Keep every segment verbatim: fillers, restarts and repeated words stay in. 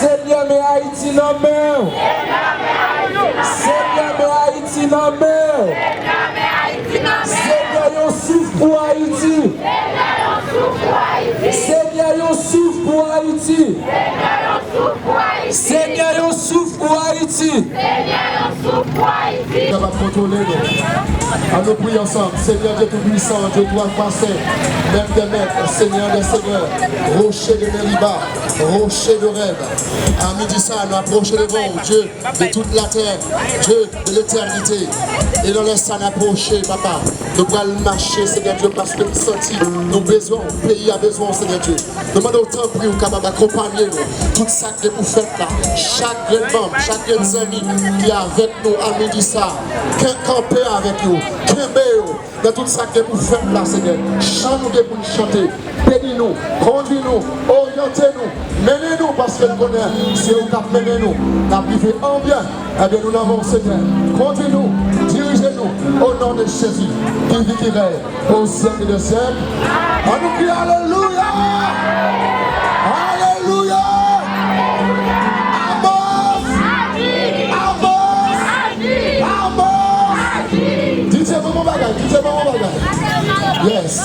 Senyè, men Ayiti nan men w. Senyè, men Ayiti nan men w. Senyè, yon souf pou Ayiti. Senyè, yon souf pou Ayiti. Senyè, yon souf pou Ayiti. Senyè, yon souf pou Ayiti. Senyè, yon souf pou Ayiti. Seyè ap kontwole nou. Ann nou priye ansanm. Senyè Dye Toupisan, Dye twa fwa sen, Mèt dè mèt, Senyè dè senyè, Woche de Meriba, Woche de rèv. A midi sa, nou apwoche devan w, Dye de tout latè, Dye de letènite. E nan lè sa n apwoche, papa, nou pral mache, Senyè Dye, paske nou santi nou bezwen w, peyi a bezwen w, Senyè Dye. Nou mande w, tanpri, ou kapab akonpanye nou. Tout sa k gen pou fèt la, chak grenn manm, chak grenn zanmi ki avèk nou a midi sa, ke kanpe avèk yo, kenbe yo, nan tout sa k gen pou fèt la, Senyè. Chan nou gen pou n chante. Beni nou, kondui nou, oryante nou, mennen nou, paske n konnen se ou k ap mennen nou. N ap rive an byen. Ebyen, nou nan men w, Senyè. Kondui nou, dirije nou, o non de Jezi, ki viv, ki rèy o syèk dè syèk. Ann nou kriye alelouya! Alelouya! Amen! Amen! Amen! D J, ban m yon bagay, D J, ban m yon bagay. Yes.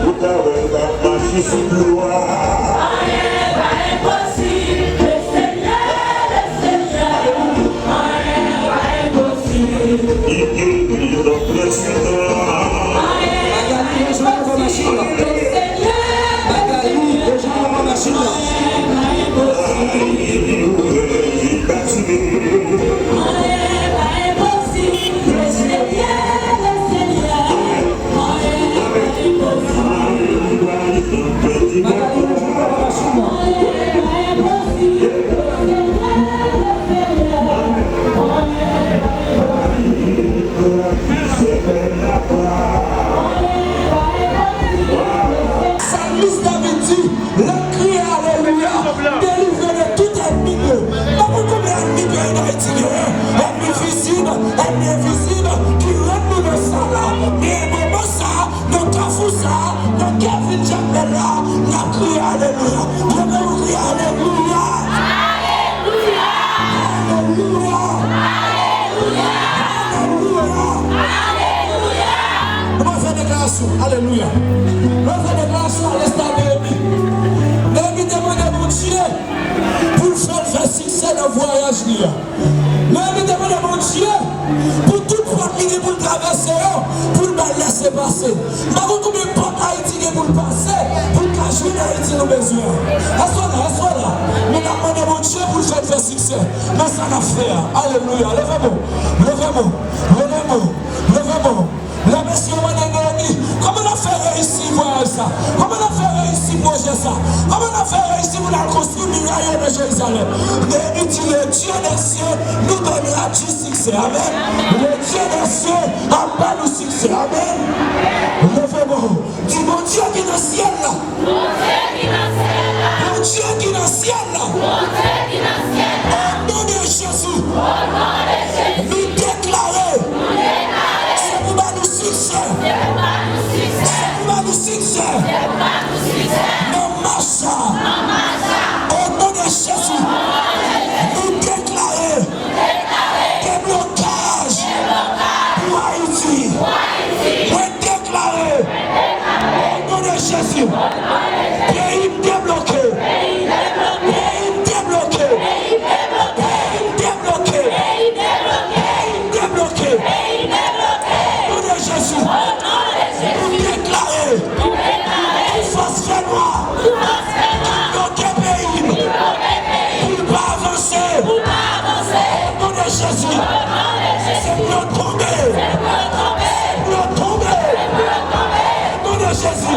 Ou ta wè l ap mache sou dlo a. Anyen pa enposib, Lesenyè, Lesenyè. Anyen pa enposib. Li geri lòt rezidan. Anyen pa enposib, Lesenyè. Anyen pa enposib. Salmis David di, lè m kriye alelouya, m delivre de tout ènmi m yo. Pa konn konbyen ènmi peyi Dayiti genyen, ènmi vizib, ènmi envizib, ki rann nou nan sa la. Men moman sa, nan kafou sa, nan kè vil Jakmèl la, n ap kriye alelouya. Leve nou kriye alelouya. Alelouya. Alelouya. Alelouya. Nou va fè deklarasyon. Alelouya. Nou va fè deklarasyon alesta Neyemi. Neyemi te mande Bondye pou l fè l fè siksè nan vwayaj li a. Neyemi te mande Bondye pou tout pòt li gen pou l travèse yo, pou l ba l lèsepase. M pa konn konbyen pòt Ayiti gen pou l pase, pou l ka jwenn Ayiti nou bezwen an. Èske w la? Èske w la? Men n ap mande Bondye pou l fè n fè siksè nan sa n ap fè a. Alelouya. Leve men w. Leve men w. Leve men w. Leve men w. Lè mesye yo mande Neyemi, kòman n ap fè reyisi vwayaj sa? Kòman n ap fè reyisi pwojè sa? Kòman n ap fè reyisi pou n al konstwi miray yo nan Jerizalèm? Neyemi di, le Dieu des cieux nous donnera du succès. Amen. Le Dieu des cieux ap ba nou siksè. Amen. Leve men w. Di, Bondye ki nan syèl la. Bondye ki nan syèl la. Bondye ki nan syèl la. Bondye ki nan syèl la. O non de Jezi. O non de Jezi. Nou deklare. Nou deklare. Se pou ba nou siksè. Se pou ba nou siksè. Se pou ba nou siksè. Se pou ba nou siksè. Nan mach sa. Nan mach sa. O non de Jezi. O non de Jezi. Nou deklare. Deblokaj pou Ayiti. Mwen deklare, o non de Jezi, peyi m debloke. Peyi m debloke. Peyi m debloke. Peyi m debloke. O non de Jezi, nou deklare, tout fòs fènwa ki bloke peyi m pou l pa avanse. O non de Jezi, se pou yo tonbe. Se pou yo tonbe. O non de Jezi,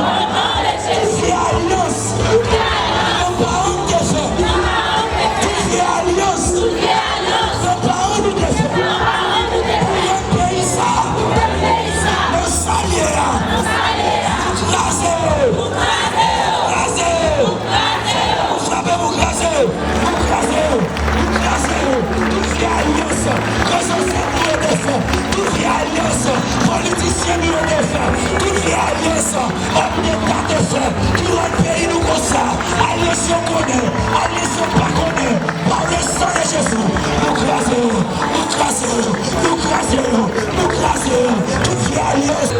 tout vye alyans granparan m te fè, tout vye alyans granparan nou te fè, pou rann peyi sa a nan sa l ye a. Nou kraze yo. Kraze yo. Nou frape pou kraze yo. Nou kraze yo. Nou kraze yo. Tout vye alyans rezo sosyo nou yo te fè. Tout vye alyans politisyen nou yo te fè. Tout vye alyans òm deta te fè. Ki rann peyi nou konsa. Alyans yo konnen. Alyans yo pa konnen. Pa le san de Jezi. Nou kraze yo. Nou kraze yo. Nou kraze yo. Nou kraze yo. Tout vye alyans.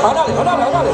Ann ale, ann ale, ann ale.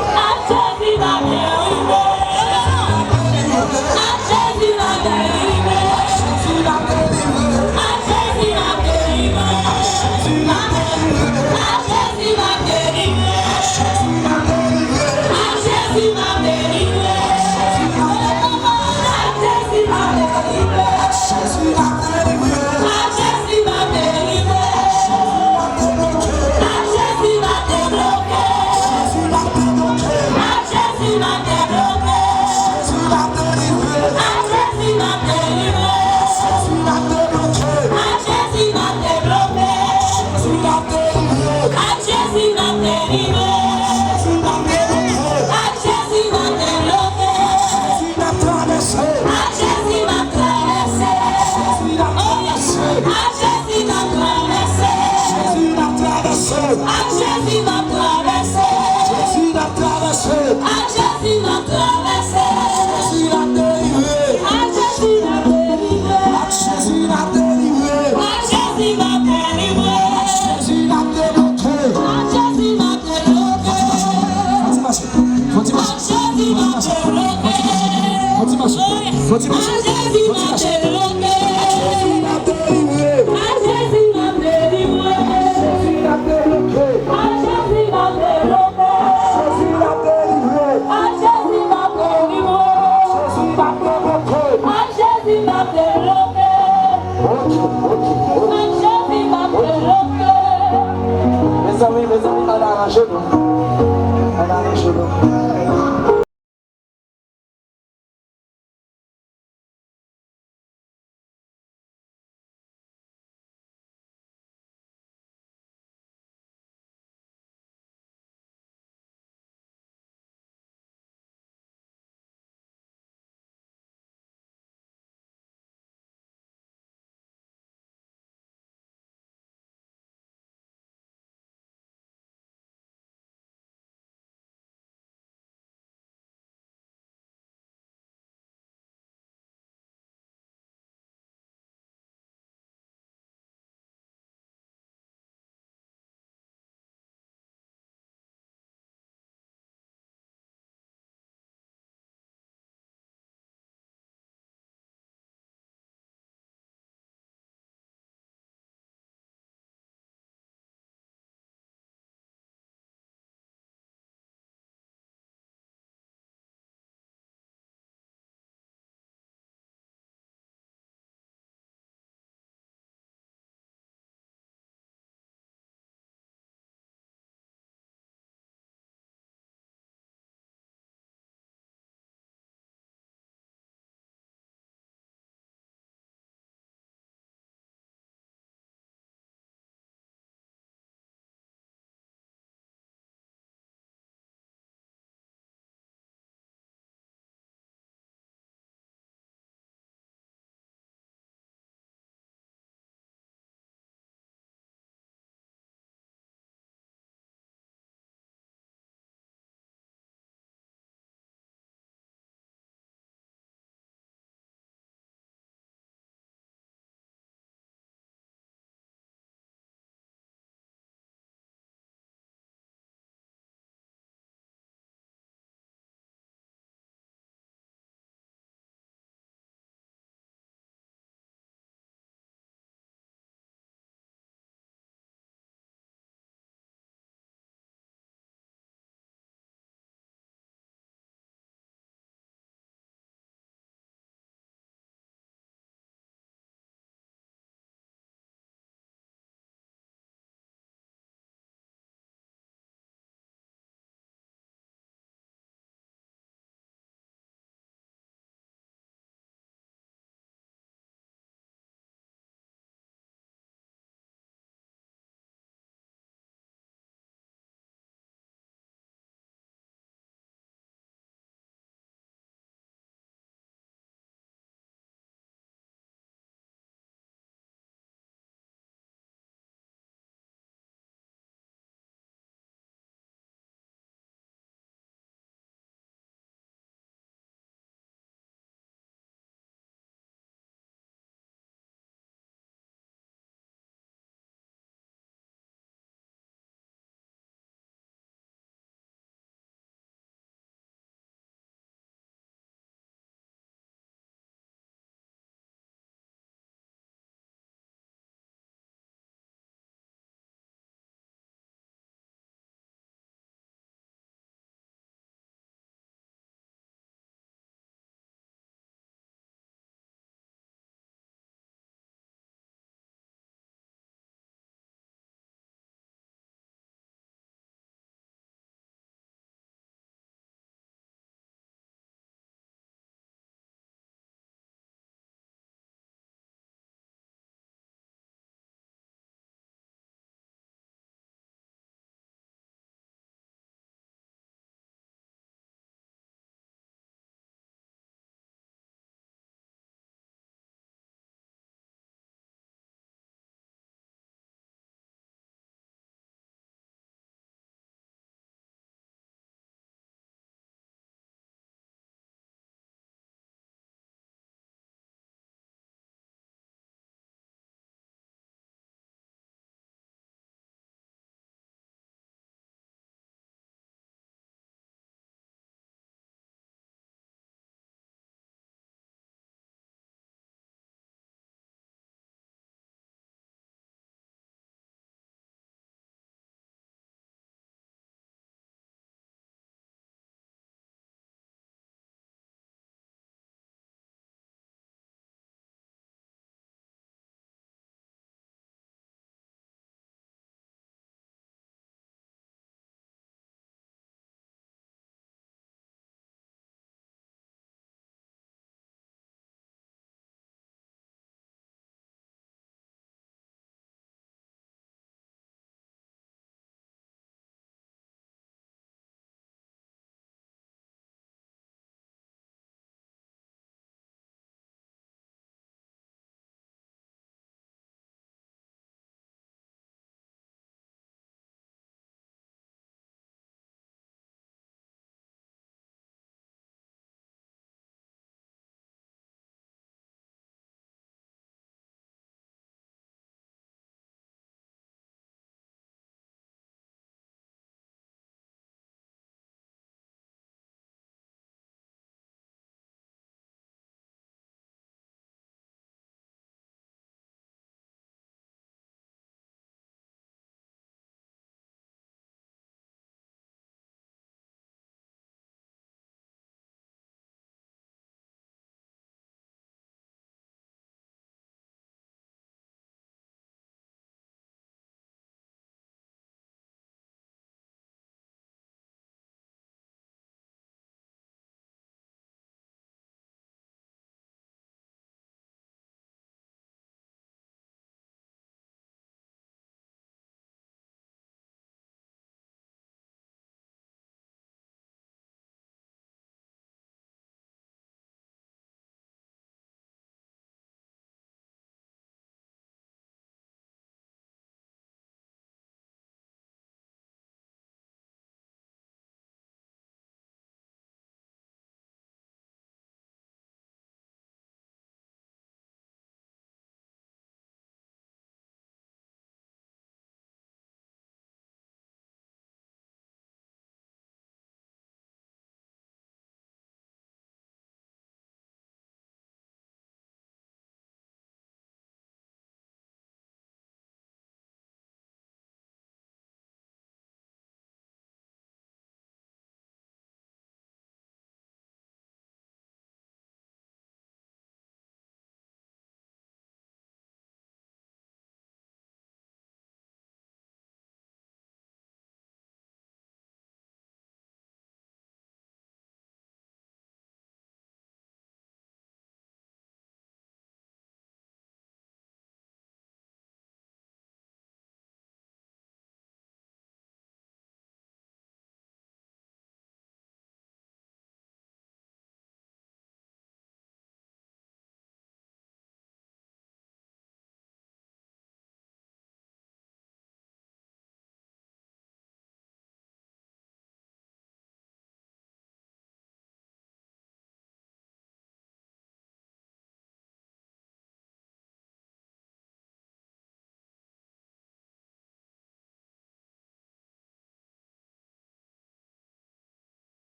Fò ti mache. Fò ti mache. Fò ti mache. Jezi m ap delivre. A Jezi m ap delivre. Jezi m ap delivre. A Jezi m ap delivre. Jezi m ap delivre. A Jezi m ap delivre. Jezi m ap delivre. A Jezi m ap delivre. Ok, ok, ok. A Jezi m ap delivre. Mezanmi, mezanmi, ann aranje nou. Ann aranje nou.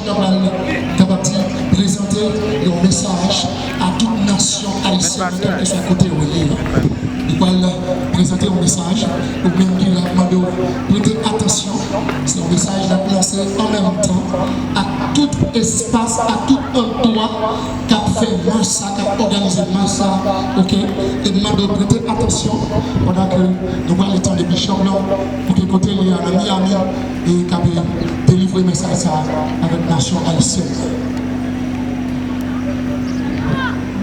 Bishop la kapab di, prezante yon mesaj a tout nasyon ayisyèn, kèlkeswa kote ou ye. Li pral prezante yon mesaj, ou menm ki la, mande w prete atansyon. Se yon mesaj n ap lanse an menm tan ak tout espas, ak tout andwa k ap fè mach sa, k ap òganize mach sa, oke? E m mande w prete atansyon pandan ke nou pral tande Bishop la, oke, kote li a nan Miami, e k ap delivre mesaj sa avèk nasyon ayisyèn.